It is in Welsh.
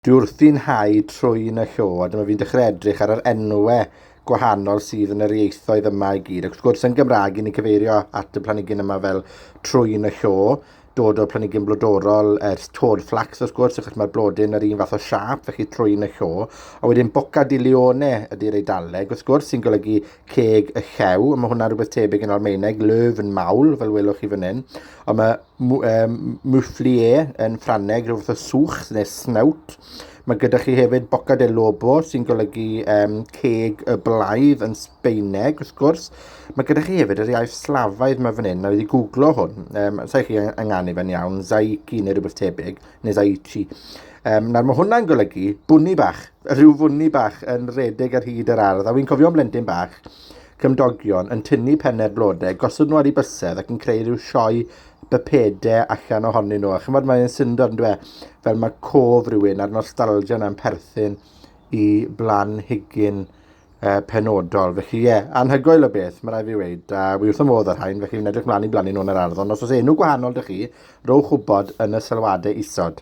Dwi wrthi'n hau trwyn y llo, a dyma fi'n dechrau edrych ar yr enwe gwahanol sydd yn yr ieithoedd yma i gyd. Ac wrth gwrs, yn Gymraeg, i ni'n cyfeirio at y planhigyn yma fel trwyn y llo, dod o'r planhigyn blodorol ers toad flax, wrth gwrs, achos mae'r blodyn yr un fath o siâp, felly trwyn y llo. A wedyn Bocca di Leone ydy'r Eidaleg, wrth gwrs, sy'n golygu ceg y llew. A mae hwnna rhywbeth tebyg yn Almaeneg, Löwenmaul, fel welwch chi fan hyn. Ond mae Mouflier yn Ffrangeg, rhyw fath o swch neu snout. Mae gyda chi hefyd Boca de Lobo, sy'n golygu um, ceg y blaidd yn Sbeineg, wrth gwrs. Mae gyda chi hefyd yr iaith Slafaidd mae fan hyn, na wedi googlo hwn. Um, Sa'i chi ynganu fe'n iawn, Zaiki neu rhywbeth tebyg, neu Zaichi. Um, nawr mae hwnna'n golygu bwni bach, rhyw fwni bach yn redeg ar hyd yr ardd. A wy'n cofio am blentyn bach, cymdogion yn tynnu pennau'r blodau, gosod nhw ar eu bysedd ac yn creu rhyw sioe bypede allan ohonyn nhw. A chymod, mae'n syndod, yn dweud, fel mae cof rhywun a'r nostalgia yna'n perthyn i blanhigyn penodol. Felly ie, yeah, anhygoel o beth, mae rai fi weid. A wi wrth y modd ar rhain, felly fi'n edrych mlaen i blannu nhw yn yr ardd. Ond os oes enw gwahanol dych chi, rowch wybod yn y sylwadau isod.